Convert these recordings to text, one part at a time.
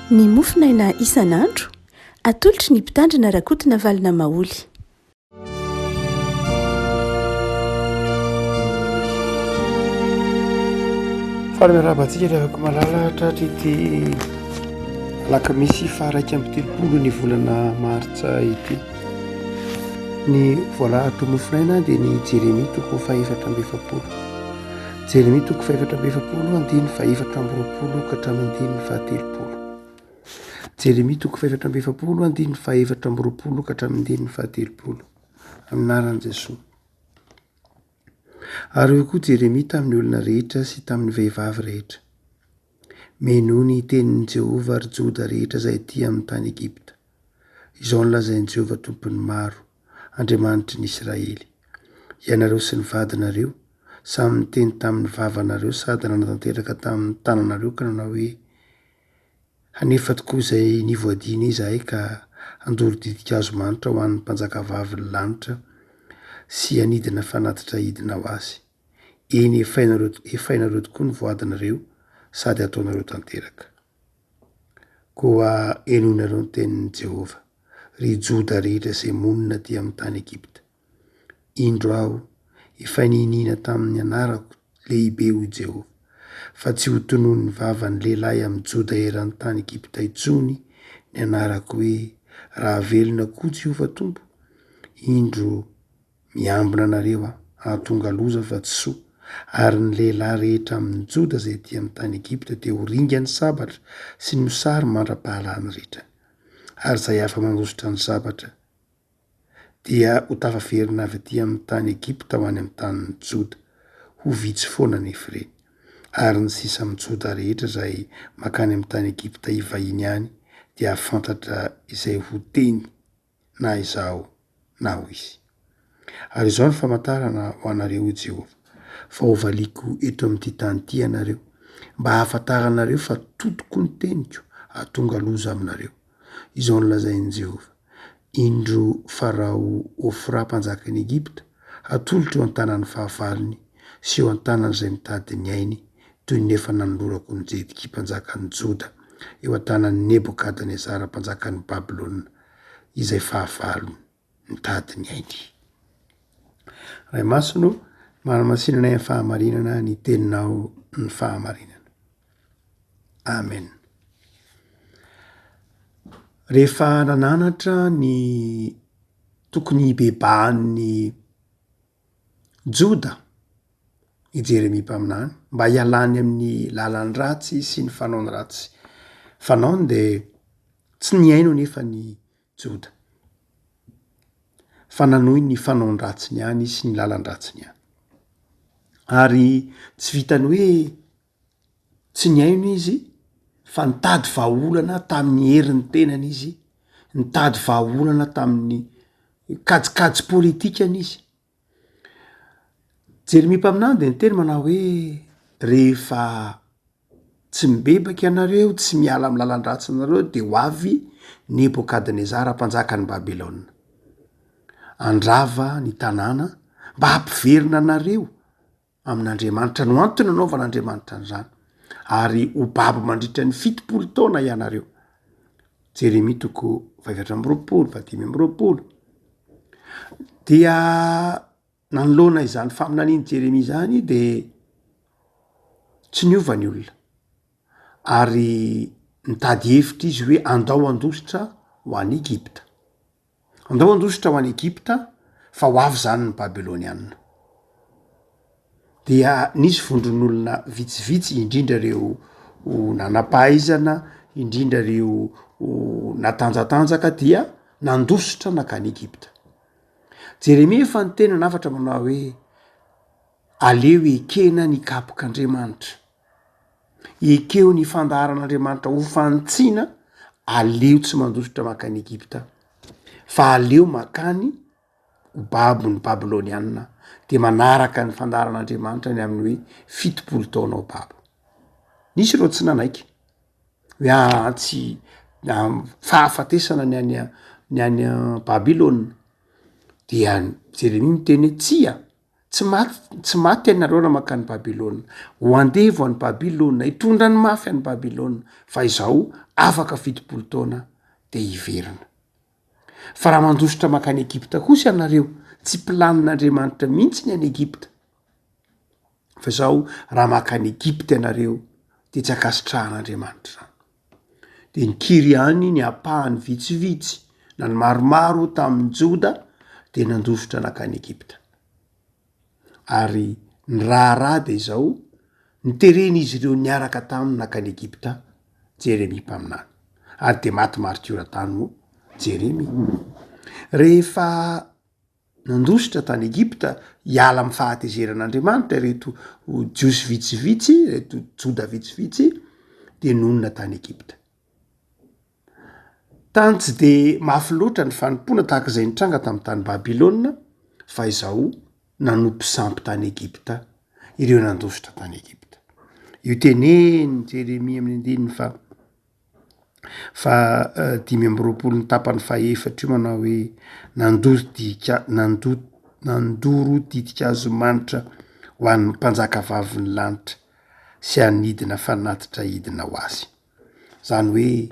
Ny mofonaina isan'andro, atolotry ny Mpitandrina Rakotonavalona Maholy. Faly miarahaba antsika ry havako malala tratry ity alakamisy faha 31 ny volana martsa ity. Ny voalahatra mofonaina dia ny Jeremia toko faha-44. Jeremia toko faha-44 andininy faha-24 ka hatramin'ny andininy faha-30. Jeremia toko faha-44 andininy faha-24 ka hatramin'ny andininy faha-30. Amin'ny anaran'i Jesoa. Ary hoy koa Jeremia tamin'ny olona rehetra sy tamin'ny vehivavy rehetra, Menoa ny tenin'i Jehovah, ry Joda rehetra izay aty amin'ny tany Egypta. Izao no lazain'i Jehovah Tompon'ny maro, Andriamanitry ny Isiraely, Ianareo sy ny vadinareo, samy niteny tamin'ny vavanareo sady nanatanteraka tamin'ny tananareo ka nanao hoe, Hanefa tokoa izay nivoadiana izahay ka handoro ditin-kazo manitra ho an'ny mpanjakavavin'ny lanitra sy hanidina fanatitra hidina ho azy. Eny, efainareo, efainareo tokoa ny voadinareo sady hataonareo tanteraka. Koa henoinareo ny tenin'i Jehovah, ry Joda rehetra izay monina aty amin'ny tany Egypta. Indro aho, efa niniana tamin'ny anarako lehibe, hoy Jehovah, fa tsy hotononin'ny vavan'ny lehilahy amin'i Joda eran'ny tany Egypta intsony ny anarako hoe, 'Raha velona koa Jehovah Tompo', indro miambina anareo aho, hahatonga loza fa tsy soa, ary ny lehilahy rehetra amin'i Joda izay aty amin'ny tany Egypta dia ho ringan'ny sabatra sy ny mosary mandra-pahalany rehetrany, ary izay afa-mandositra ny sabatra dia ho tafaverina avy aty amin'ny tany Egypta ho any amin'ny tanin'i Joda. Ho vitsy foana anefa ireny. Ary ny sisa amin'i Joda rehetra izay mankany amin'ny tany Egypta hivahiny any dia hahafantatra izay ho teny na izaho na ho izy. Ary izao no famantarana ho anareo, hoy Jehovah, fa hovaliako eto amin'ity tany ity ianareo, mba hahafantaranareo fa totoko ny teniko hahatonga loza aminareo. Izao no lazain'i Jehovah, Indro Farao Hofra mpanjakan'i Egypta, hatolotro eo an-tanan'ny fahavalony sy eo an-tanan'izay mitady ny ainy, toy ny efa nanolorako an'i Zedekia mpanjakan'i Joda eo an-tanan'i Nebokadnezara mpanjakan'i Babylona, izay fahavalony mitady ny ainy. Ray Masina ô, manamasina anay amin'ny fahamarinana ny teninao ny fahamarinana. Amen. Rehefa nananatra ny tokony hibebahan'ny Joda i Jeremia mpaminany mba hialany amin'ny lalany ratsy sy ny fanaony ratsy fanaony dia tsy nihaino anefa ny Joda fa nanohy ny fanaon-dratsiny ihany sy ny lalan-dratsiny ihany. Ary tsy vitan'ny hoe tsy nihaino izy fa nitady vahaolana tamin'ny herin'ny tenany izy, nitady vahaolana tamin'ny kajikajy politikany izy. Jeremia mpaminany dia niteny manao hoe rehefa tsy mibebaka ianareo, tsy miala amin'ny lalan-dratsinareo dia ho avy Nebokadnezara mpanjakan'i Babylona handrava ny tanàna mba hampiverina anareo amin'Andriamanitra no antony nanaovan'Andriamanitra an'izany ary ho babo mandritra ny 70 taona ianareo. Jeremia toko faha-24, faha-25. Dia nanoloana izany faminanian'i Jeremia izany de tsy niova ny olona ary nitady hevitra izy hoe andao handositra ho any Egypta. Andao handositra ho any Egypta fa ho avy izany ny Babyloniana. Dia nisy vondron'olona vitsivitsy, indrindra ireo nanam-pahaizana, indrindra ireo natanjatanjaka dia nandositra nankany Egypta. Jeremia efa niteny nanafatra manao hoe aleo ekena ny kapok'Andriamanitra. Ekeo ny fandaharan'Andriamanitra ho fanitsiana, aleo tsy mandositra mankany Egypta, fa aleo mankany ho babo ny Babylonianina, dia manaraka ny fandaharan'Andriamanitra ny amin'ny hoe 70 taona ho babo. Nisy ireo tsy nanaiky hoe aa tsy fahafatesana ny any ny any Babylona. Dia Jeremia miteny hoe tsia. Tsy maty, tsy maty ianareo raha mankany Babylona. Ho andevo any Babylona, hitondra ny mafy any Babylona, fa izaho afaka 70 taona dia hiverina. Fa raha mandositra mankany Egypta kosa ianareo, tsy planin'Andriamanitra mihitsy ny any Egypta. Fa izao, raha mankany Egypta ianareo, dia tsy ankasitrahan'Andriamanitra izany. Dia nikiry ihany ny ampahany vitsivitsy na ny maromaro tamin'ny Joda dia nandositra nankany Egypta. Ary ny raharaha dia izao, noteren'izy ireo niaraka taminy nankany Egypta Jeremia mpaminany. Ary dia maty maritiora tany moa Jeremia. Rehefa Nandositra tany Egypta hiala amin'ny fahatezeran'Andriamanitra ireto Jiosy vitsivitsy, ireto Joda vitsivitsy, dia nonina tany Egypta. Tany tsy dia mafy loatra ny fanompoana tahaka izay nitranga tamin'ny tany Babylona, fa izao nanompo sampy tany Egypta ireo nandositra tany Egypta. Io tenenin'i Jeremia amin'ny andininy faha Faha 25 ny tapany fahefatra io manao hoe nandoro dika nando- nandoro ditin-kazo manitra ho an'ny mpanjakavavin'ny lanitra sy hanidina fanatitra hidina ho azy. Izany hoe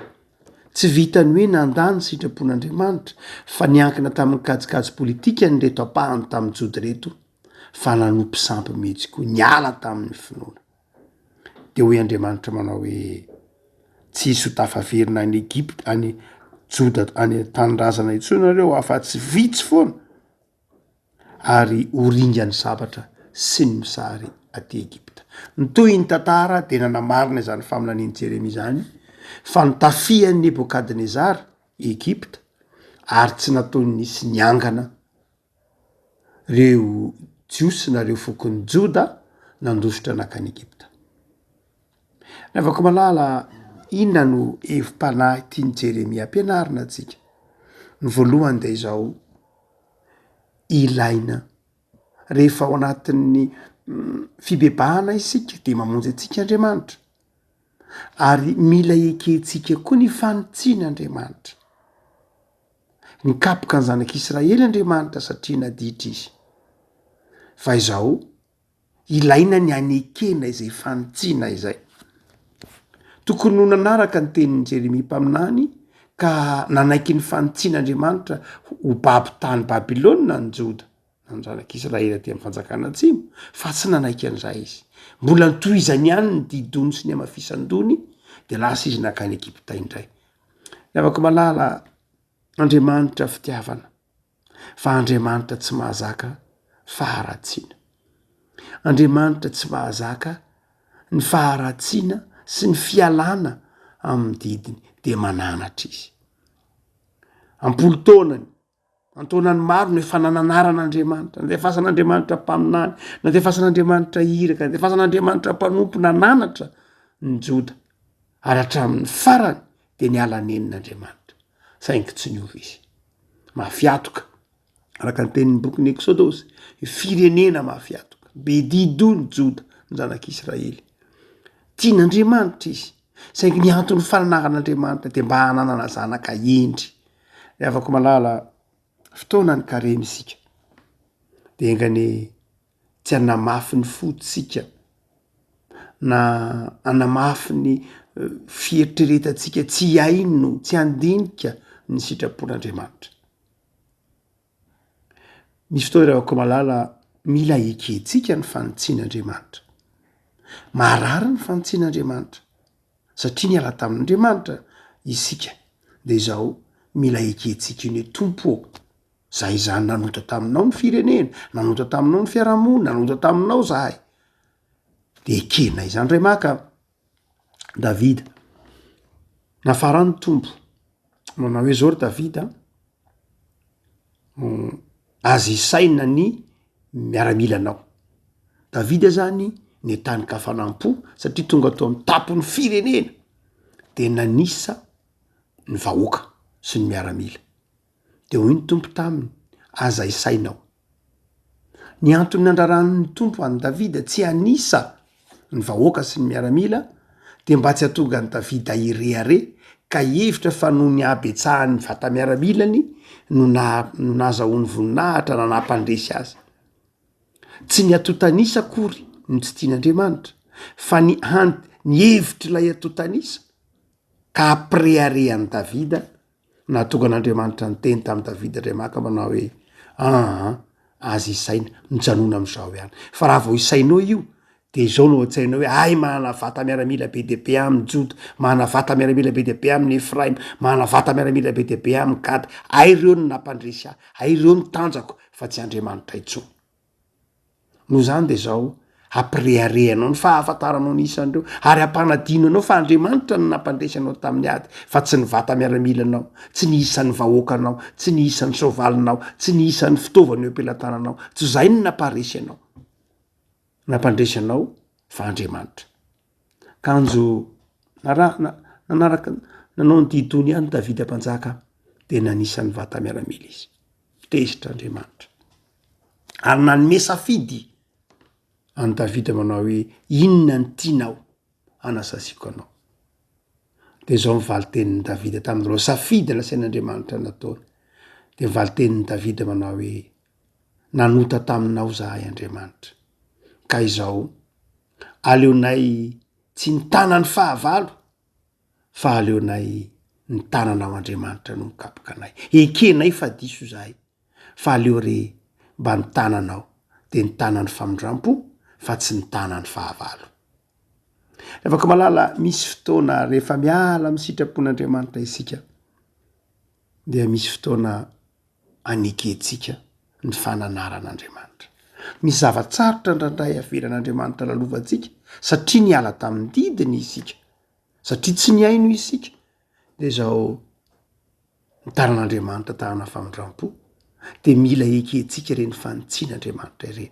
tsy vitan'ny hoe nandà ny sitrapon'Andriamanitra fa niankina tamin'ny kajikajy politikany ireto ampahany tamin'ny Jody ireto fa nanompo sampy mihitsy koa, niala tamin'ny finoana. De hoy Andriamanitra manao hoe, Tsy hisy ho tafaverina any Egypta, any Joda, any an-tanindrazana intsony nareo afa-tsy vitsy foana, ary ho ringan'ny sabatra sy ny mosary aty Egypta. Ny tohin'ny tantara dia nanamarina izany faminanian'i Jeremia izany, fa notafihan'i Nebokadnezara i Egypta, ary tsy nataony nisy niangana reo Jiosy na reo fokon'i Joda nandositra nankany Egypta. Ry havako malala, inona no hevi-panahy tian'i Jeremia ampianarina antsika? Ny voalohany dia izao, ilaina rehefa ao anatin'ny fibebahana isika dia mamonjy antsika Andriamanitra, ary mila ekentsika koa ny fanitsian'Andriamanitra. Nikapoka ny zanak'Israely Andriamanitra satria naditra izy. Fa izao, ilaina ny hanekena izay fanitsiana izay. Tokony ho nanaraka ny tenin'i Jeremia mpaminany ka nanaiky ny fanitsian'Andriamanitra ho babo tany Babylona ny Joda, na ny zanak'Israely aty amin'ny fanjakana atsimo, fa tsy nanaiky an'izay izy. Mbola notohizany ihany ny didony sy ny hamafisan-dohany, dia lasa izy nankany Egypta indray. Ry havako malala, Andriamanitra fitiavana, fa Andriamanitra tsy mahazaka faharatsiana. Andriamanitra tsy mahazaka ny faharatsiana sy ny fialana amin'ny didiny, dia mananatra izy. Ampolo taonany, an-taonany maro no efa nananaran'Andriamanitra, nandefasan'Andriamanitra mpaminany, nandefasan'Andriamanitra iraka, nandefasan'Andriamanitra mpanompo nananatra ny Joda. Ary hatramin'ny farany dia niala nenina Andriamanitra, saingy tsy niova izy. Mafy atoka, araka ny tenin'ny bokin'ny Eksodosy, firenena mafy atoka, be dido ny Joda, ny zanak'Israely. Tian'Andriamanitra izy, saingy ny anton'ny fananaran'Andriamanitra dia mba hananana zanaka hendry. Ry havako malala, fotoana ny karemy isika, dia enga anie tsy hanamafy ny fontsika na hanamafy ny fieritreretantsika tsy hihaino, tsy handinika ny sitrapon'Andriamanitra. Misy fotoana ry havako malala mila ekentsika ny fanitsian'Andriamanitra. Maharary ny fanitsian'Andriamanitra satria niala tamin'Andriamanitra isika de izao mila ekentsika iny hoe Tompo ô, Zahay izany nanota taminao ny firenena, nanota taminao ny fiarahamonina, nanota taminao zahay. De ekena izany ray maka Davida. Nafaran'ny Tompo. Manao hoe zao ry Davida, aza isaina ny miaramilanao. Davida zany nentanin-kafanam-po satria tonga tao amin'ny tampon'ny firenena de nanisa ny vahoaka sy ny miaramila. Dia hoy ny Tompo taminy, Aza isainao. Ny antony nandraran'ny Tompo an'i Davida tsy hanisa ny vahoaka sy ny miaramila dia mba tsy hahatonga an'i Davida hirehareha ka hihevitra fa noho ny habetsahan'ny vata-miaramilany no naha- no nahazahoany voninahitra na nampandresy azy. Tsy ny antontan'isa akory no tsy tian'Andriamanitra fa ny han- ny hevitr'ilay antontan'isa ka hampirehareha an'i Davida Nahatonga an'Andriamanitra niteny tamin'i Davida indray maka manao hoe, Aa, aza isaina, mijanona amin'izao ihany. Fa raha vao isainao io, dia izao no ao an-tsainao hoe, Hay manana vata miaramila be dia be amin'ny Joda, manana vata miaramila be dia be amin'ny Efraima, manana vata miaramila be dia be amin'ny Gada. Hay ireo no nampandresy ahy, hay ireo no tanjako, fa tsy Andriamanitra intsony. Noho izany dia izao, hampirehareha anao ny fahafantaranao ny isan'ireo, ary hampanadino anao fa Andriamanitra no nampandresy anao tamin'ny ady, fa tsy ny vata-miaramilanao, tsy ny isan'ny vahoakanao, tsy ny isan'ny soavalinao, tsy ny isan'ny fitaovana eo am-pelatananao, tsy izay no nampaharesy anao. Nampandresy anao fa Andriamanitra. Kanjo nara- nanaraka, nanao ny didony ihany Davida mpanjaka, dia nanisa ny vata-miaramila izy. Tezitra Andriamanitra. Ary nanome safidy an'i Davida manao hoe, Inona no tianao hanasasiako anao? Dia izao ny valin-tenin'i Davida tamin'ireo safidy nasain'Andriamanitra nataony. Dia ny valin-tenin'i Davida manao hoe, Nanota taminao izahay Andriamanitra, ka izao aleonay tsy nitana ny fahavalo fa aleonay ny tananao Andriamanitra no mikapoka anay. Ekenay fa diso izahay, fa aleo re mba ny tananao dia ny tanan'ny famindrampo fa tsy ny tanan'ny fahavalo. Ravako malala, misy fotoana rehefa miala amin'ny sitrapon'Andriamanitra isika dia misy fotoana anekentsika ny fananaran'Andriamanitra. Misy zava-tsarotra indraindray avelan'Andriamanitra lalovantsika satria niala tamin'ny didiny isika. Satria tsy nihaino isika, dia izao ny tanan'Andriamanitra tanana famindram-po, dia mila ekentsika ireny fanitsian'Andriamanitra ireny.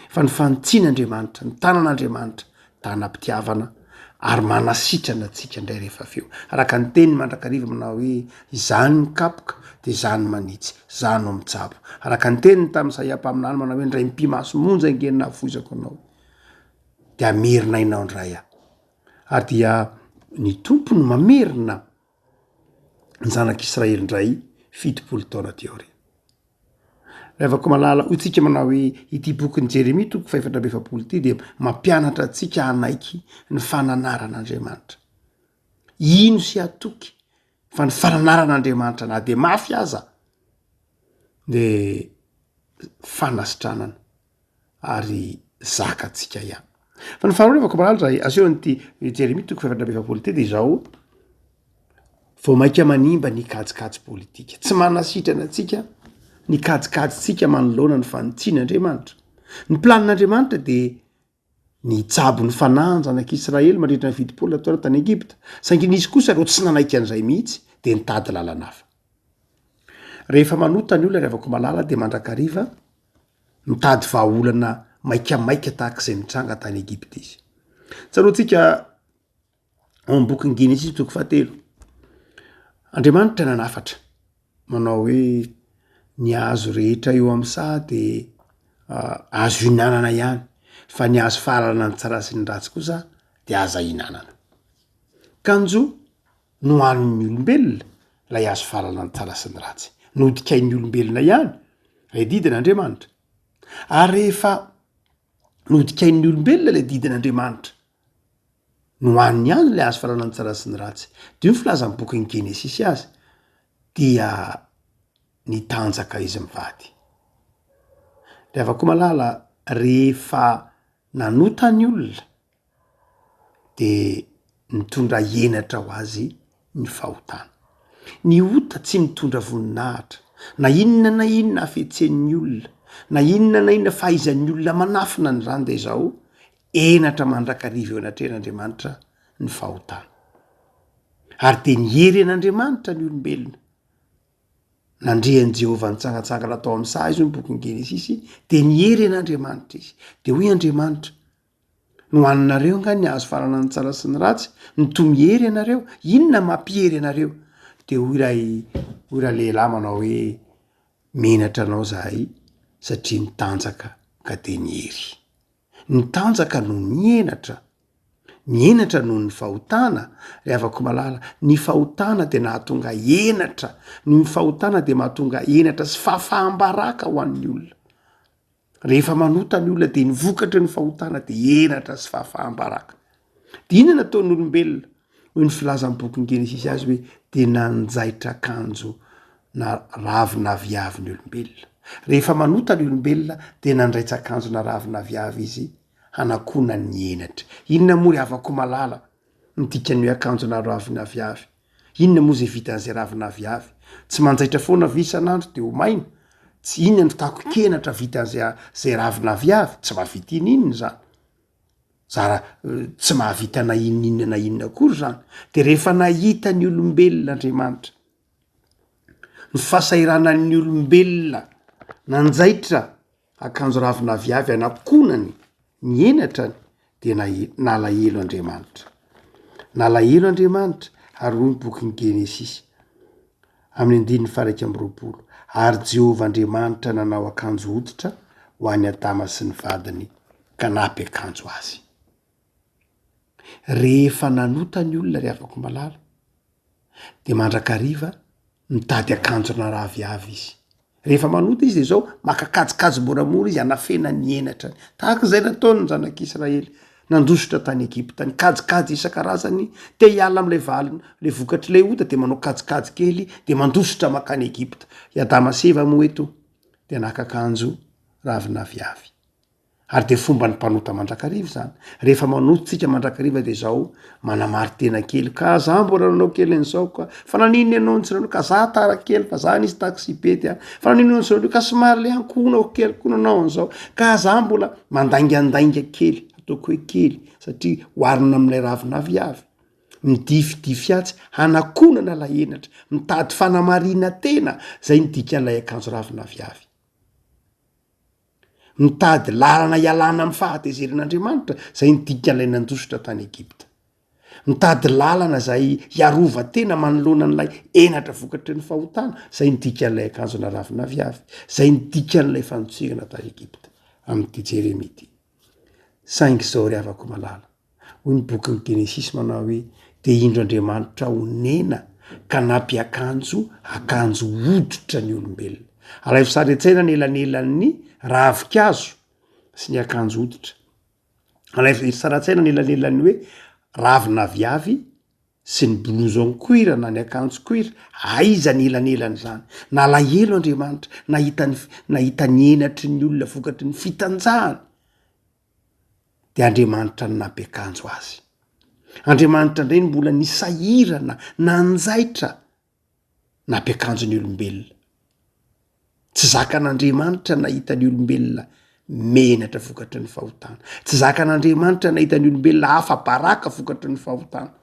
Fa ny fanitsian'Andriamanitra, ny tanan'Andriamanitra, tanam-pitiavana ary manasitrana antsika indray rehefa avy eo. Araka ny teniny mandrakariva manao hoe, izaho no mikapoka, dia izaho no manitsy, izaho no mitsabo. Araka ny teniny tamin'i Isaia mpaminany manao hoe, indray mipi-maso monja ange no nahafoizako anao. Dia hamerina ainao indray aho. Ary dia ny Tompo no mamerina ny zanak'Israely indray 70 taona aty aoriana. Ry havako malala, hoy tsika manao hoe ity bokin'i Jeremia toko fahefatra amby 40 ity dia mampianatra antsika hanaiky ny fananaran'Andriamanitra. Hino sy hatoky fa ny fananaran'Andriamanitra na dia mafy aza dia fanasitranana. ary zakantsika ihany. Fa ny faharoa nefa komaral raha asehon'ity Jeremia toko fahefatra amby 40 ity dia izao, vao mainka manimba ny kajikajy politika. Tsy manasitrana antsika ny kajikajintsika manoloana ny fanitsian'Andriamanitra. Ny planin'Andriamanitra dia ny hitsabo ny fanahy ny zanak'Israely mandritra ny 70 taona tany Egypta. Saingy nisy kosa ireo tsy nanaiky an'izay mihitsy dia nitady lalana hafa. Rehefa manota ny olona ry havako malala dia mandrakariva mitady vahaolana maikamaika tahaka izay nitranga tany Egypta izy. Tsaroantsika ao amin'ny bokin'ny Genesisy toko fahatelo, Andriamanitra nanafatra manao hoe ny hazo rehetra eo amin'ny saha de azo ihinanana ihany fa ny hazo fahalalana ny tsara sy ny ratsy kosa de aza ihinanana. Kanjo nohanin'ny olombelona ilay hazo fahalalana ny tsara sy ny ratsy. Nodikain'ny olombelona ihany ilay didin'Andriamanitra. Ary rehefa nodikain'ny olombelona ilay didin'Andriamanitra, nohaniny ihany ilay hazo fahalalana ny tsara sy ny ratsy. Dia io ny filazan'ny bokin'ny Genesisy azy, dia nitanjaka izy mivady. Ry havako malala, rehefa nanota ny olona, de nitondra henatra ho azy ny fahotana. Ny ota tsy mitondra voninahitra, na inona na inona hafetsen'ny olona, na inona na inona fahaizan'ny olona manafina an'izany de izao, henatra mandrakariva eo anatrehan'Andriamanitra ny fahotana. Ary de niery an'Andriamanitra ny olombelona. Nandre an'i Jehovah nitsangantsangana tao amin'ny saha izy, hoy ny bokin'ny Genesisy, de niery an'Andriamanitra izy. De hoy Andriamanitra, Nohaninareo angaha ny hazo fahalalana ny tsara sy ny ratsy? Nitohy miery ianareo? Inona mampiery anareo? Dia hoy ilay hoy ralehilahy manao hoe, Menatra anao izahay satria nitanjaka ka dia niery. Nitanjaka noho ny henatra. Ny henatra noho ny fahotana, ry havako malala, ny fahotana dia nahatonga henatra. Ny fahotana dia mahatonga henatra sy fahafaham-baraka ho an'ny olona. Rehefa manota ny olona dia ny vokatry ny fahotana dia henatra sy fahafaham-baraka. Dia inona nataon'ny olombelona? Hoy ny filazan'ny bokin'ny Genesisy azy hoe dia nanjaitra akanjo na ravin'aviavy ny olombelona. Rehefa manota ny olombelona dia nandraitsa akanjo na ravin'aviavy izy hanakona ny henatra. Inona moa ry havako malala ny dikan'ny hoe akanjo na ravin'aviavy? Inona moa izay vitan'izay ravin'aviavy? Tsy manjaitra foana ve isan'andro dia ho maina? Tsy inona no takon-kenatra vitan'izay izay ravin'aviavy? Tsy mahavita ininona izany. Zara tsy mahavita na inona na inona akory izany. Dia rehefa nahita ny olombelona Andriamanitra, ny fahasahiranan'ny olombelona nanjaitra akanjo ravin'aviavy anakonany ny henatrany dia nahe- nalahelo Andriamanitra. Nalahelo Andriamanitra ary hoy ny bokin'ny Genesisy amin'ny andininy faha-21, Ary Jehovah Andriamanitra nanao akanjo hoditra ho an'i Adama sy ny vadiny ka nampiakanjo azy. Rehefa nanota ny olona ry havako malala, dia mandrakariva mitady akanjona raviavy izy. Rehefa manota izy de zao maka kajikajy moramora izy hanafena ny henatrany. Tahaka izay nataony ny zanak'Israely nandositra tany Egypta, ny kajikajy isan-karazany, te hiala amin'ilay valiny, le vokatr'ilay ota de manao kajikajy kely de mandositra mankany Egypta. I Adama sy Eva moa eto dia naka akanjo ravin'aviavy. Ary dia fomban'ny mpanota mandrakariva izany. Rehefa manota tsika mandrakariva dia izao manamari-tena kely, ka za mbola nanao kely an'izao ka, fa naninona ianao no tsy nanao, ka za tara kely fa za nisy taxi be ty an, fa naninona ianao no tsy nanao, ka somary le ankohonako kely koa nanao an'izao, ka za mbola mandaingandainga kely, ataoko hoe kely satria oharina amin'ilay ravin'aviavy, midifidify atsy hanakonana ilay henatra, mitady fanamarinan-tena, zay ny dikan'ilay akanjo ravin'aviavy. Mitady lalana hialana amin'ny fahatezeran'Andriamanitra, izay ny dikan'ilay nandositra tany Egypta. Mitady lalana izay hiarovan-tena manoloana an'ilay henatra vokatry ny fahotana, izay ny dikan'ilay akanjo naravin'aviavy, izay ny dikan'ilay fandosirana tany Egypta, amin'ity Jeremia ity. Saingy izao ry havako malala, Hoy ny bokin'ny Genesisy manao hoe, Dia indro Andriamanitra onena ka nampiakanjo akanjo hoditra ny olombelona. Alaivo sary an-tsaina ny elanelan'ny ravinkazo sy ny akanjo hoditra. Alaivo sary an-tsaina ny elanelan'ny hoe ravin'aviavy sy ny blouson cuir na ny akanjo cuir, aiza ny elanelan'izany? Nalahelo Andriamanitra nahita ny nahita ny henatry ny olona vokatry ny fitanjahany. dia Andriamanitra no nampiakanjo azy. Andriamanitra indray no mbola nisahirana, nanjaitra, nampiakanjo ny olombelona. Tsy zakan'Andriamanitra nahita ny olombelona menatra vokatry ny fahotana. Tsy zakan'Andriamanitra nahita ny olombelona afa-baraka vokatry ny fahotana.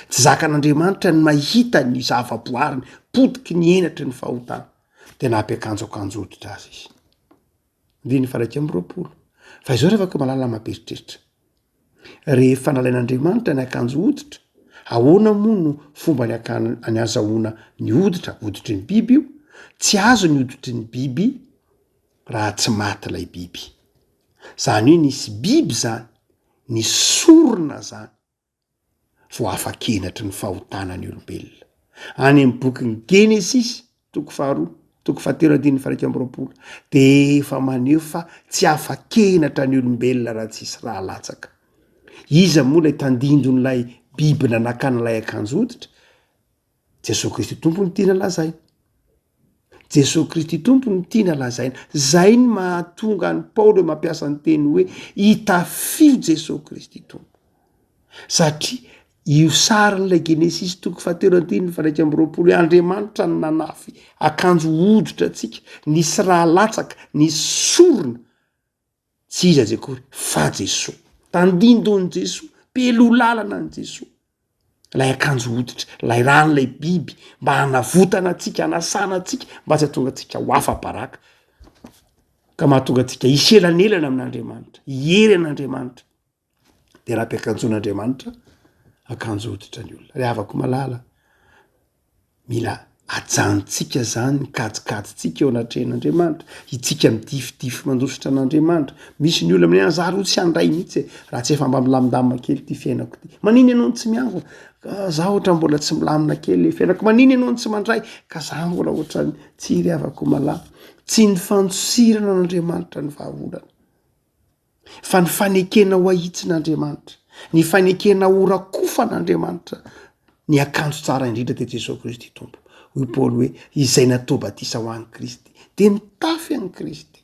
Tsy zakan'Andriamanitra ny mahita ny zavaboariny potiky ny henatry ny fahotana. Dia nampiakanjo akanjo hoditra azy izy. Andininy faha 21. Fa izao ry havako malala mampieritreritra. Rehefa nalain'Andriamanitra ny akanjo hoditra, ahoana moa no fomba ny akan- ny azahoana ny hoditra, hoditry ny biby io? Tsy azo ny hoditry ny biby raha tsy maty ilay biby. Izany hoe nisy biby izany, nisy sorona izany. vao afa-kenatry ny fahotana ny olombelona. Any amin'ny bokin'ny Genesisy, toko faharoa, toko fahatelo andininy faha-21, dia efa maneho fa tsy afa-kenatra ny olombelona raha tsisy rà latsaka. Iza moa ilay tandindon'ilay biby nanakana ilay akanjo hoditra? Jesoa Kristy Tompo no tiana lazaina. Jesoa Kristy Tompo no tiana lazaina. Zay ny mahatonga an'i Paoly hoe mampiasa ny teny hoe itafio Jesoa Kristy Tompo. Satria io sarin'ilay Genesisy toko fahatelo andininy faha-21 hoe Andriamanitra no nanafy akanjo hoditra antsika, nisy rà latsaka, nisy sorona, tsy iza azy akory fa Jesoa. Tandindon'i Jesoa, mpialoha lalana an'i Jesoa. Ilay akanjo hoditra, ilay ràn'ilay biby mba hanavotana antsika, hanasana antsika mba tsy hahatonga antsika ho afa-baraka ka mahatonga antsika hisy elanelana amin'Andriamanitra, hiery an'Andriamanitra. De raha ampiakanjoan'Andriamanitra akanjo hoditra ny olona. Ry havako malala, mila ajanontsika zany ny kajikajintsika eo anatrehan'Andriamanitra, itsika midifidify mandositra an'Andriamanitra. Misy ny olona amin'ny za aloha tsy handray mihitsy e, raha tsy efa mba milamindamina kely ity fiainako ity. Manina ianao no tsy miangona? Ka za ohatra mbola tsy milamina kely le fiainako. Manina ianao no tsy mandray? Ka za mbola ohatran'ny tsy ry havako malala. Tsy ny fandosirana an'Andriamanitra ny vahaolana. Fa ny fanekena ho ahitsin'Andriamanitra, ny fanekena ho rakofan'Andriamanitra, ny akanjo tsara indrindra dia Jesoa Kristy Tompo. Hoy Paoly hoe, izay natao batisa ho an'i Kristy dia mitafy an'i Kristy.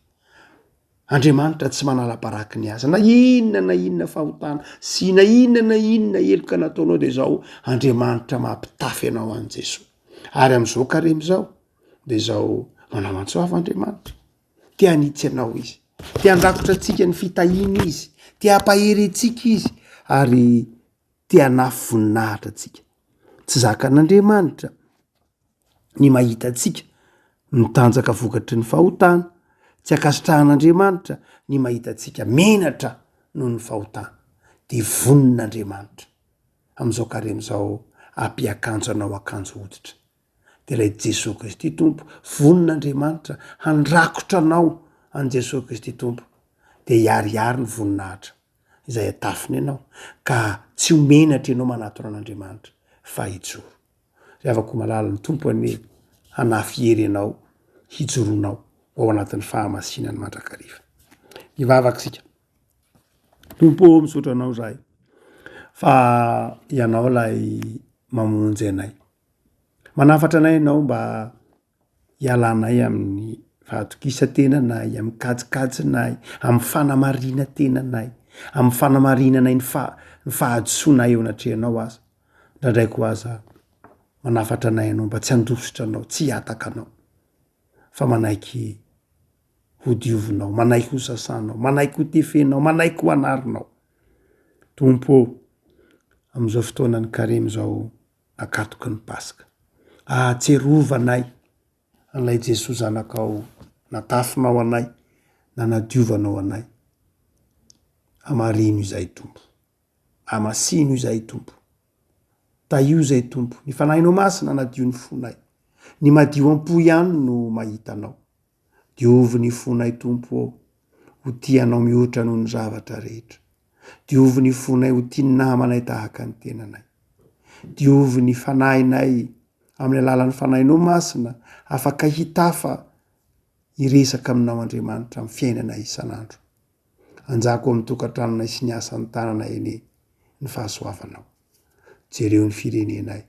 Andriamanitra tsy manala baraka ny azy, na inona na inona fahotana sy na inona na inona heloka nataonao dia izao Andriamanitra mampitafy anao an'i Jesoa. Ary amin'izao karemy izao dia izao manao antso avo Andriamanitra. Te hanitsy anao izy, te handrakotra antsika ny fitahiany izy, te hampahery antsika izy ary te hanafy voninahitra antsika. Tsy zakan'Andriamanitra ny mahita antsika mitanjaka vokatry ny fahotana, tsy ankasitrahan'Andriamanitra ny mahita antsika menatra noho ny fahotana. Dia vonona Andriamanitra amin'izao karemy izao hampiakanjo anao akanjo hoditra. dia ilay Jesoa Kristy Tompo, vonona Andriamanitra handrakotra anao an'i Jesoa Kristy Tompo, dia hiharihary ny voninahitra izay atafiny ianao, ka tsy ho menatra ianao manatona an'Andriamanitra fa hijoro. Ry havako malala, ny Tompo anie hanafy hery anao hijoronao ho ao anatin'ny fahamasinany mandrakariva. Hivavaka isika. Tompo ô, misaotra anao izahay fa ianao ilay mamonjy anay. Manafatra anay ianao mba hialanay amin'ny fahatokisan-tenanay, amin'ny kajikajinay, amin'ny fanamarinan-tenanay, amin'ny fanamarinanay ny faha- ny fahadisoanay eo anatrehanao aza. Indraindray koa aza manafatra anay ianao mba tsy handositra anao, tsy hihataka anao, fa manaiky ho diovinao, manaiky ho sasanao, manaiky ho tefenao, manaiky ho anarinao. Tompo ô, amin'izao fotoanan'ny karemy izao, akatoky ny Paska. Ahatsiarovanay an'ilay Jesoa Zanakao natafinao anay, nanadiovanao anay. Hamarino izahay Tompo. Hamasino izahay Tompo. Tahio izay Tompo. Ny Fanahinao Masina hanadio ny fonay. Ny madio am-po ihany no mahita Anao. Diovy ny fonay Tompo ô, ho tia Anao mihoatra noho ny zavatra rehetra. Diovy ny fonay ho tia ny namanay tahaka ny tenanay. Diovy ny fanahinay amin'ny alalan'ny Fanahinao Masina afaka hitafa hiresaka aminao Andriamanitra amin'ny fiainanay isan'andro. Anjako amin'ny tokantranonay sy ny asan'ny tananay anie ny fahasoavanao. Jereo ny firenenay,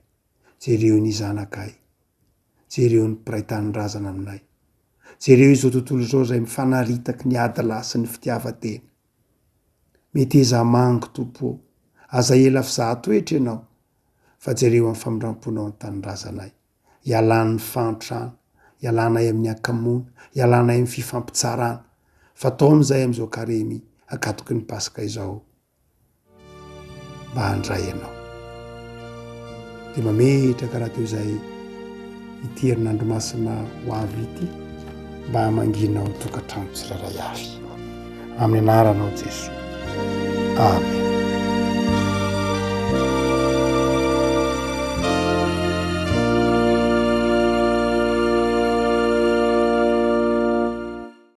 jereo ny zanakay, Jereo ny mpiray tanindrazana aminay. Jereo izao tontolo izao izay mifanaritaky ny adilahy sy ny fitiavan-tena. Meteza hamangy, Tompo ô. Aza ela fizaha toetra Ianao, fa jereo amin'ny famindram-ponao ny tanindrazanay. Ialany ny fahantrana, ialanay amin'ny hakamoana, ialanay amin'ny fifampitsarana, fa taomy izahay amin'izao Karemy ankatoky ny Paska izao. mba handray anao. Dia mametraka rahateo izay ity herinandro masina ho avy ity mba hamangianao tokantrano tsirairay avy. Amin'ny anaranao Jesoa. Amen.